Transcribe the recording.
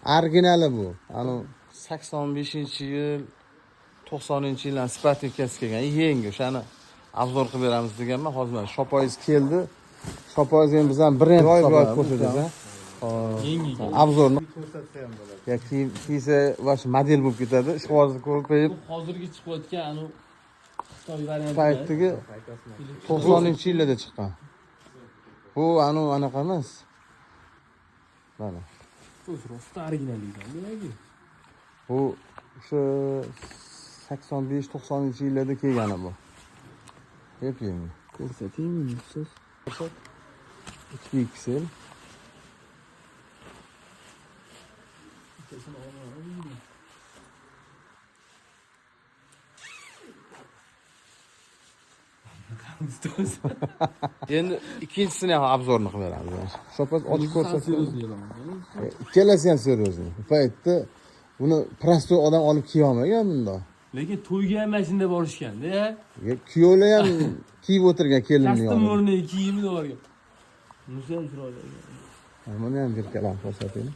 Originali bu. Anu 85-yil, 90-yildan sportivkasi kelgan. Yangi o'shani обзор qilib beramiz deganman. Hozir mana Shopoyiz keldi. Shopoyiz endi bizdan brend hisoblanadi. Ko'rsatasiz. Yangi ekan. Обзор ni Ko'rsatsa ham bo'ladi. ya kiysa vash model bo'lib ketadi. Ishqibozlik ko'payib Bu hozirgi chiqayotgan anu Xitoy varianti. paytdagi 90-yillarda chiqqan. Bu anu anaqa emas. Mana. O'zi rost original ekan, demak. Bu o'sha 85-90 yillarda kelgani bu. Yep yangi. Ko'rsating siz. 2 XL. Endi ikkinchisini ham обзор ni qilib beramiz. Shopoz ochib ko'rsatsin. Ikkalasi ham серьезный. Bu paytda buni простой odam olib kiya olmagan bundoq. Lekin to'yga ham mana shunda borishganda. Ya, Kuyovlar ham kiyib o'tirgan kelinni Kostum yonida. o'rniga kiyimini borgan. Bunisi ham chiroyli ekan. Buni ham bir kalam ko'rsating.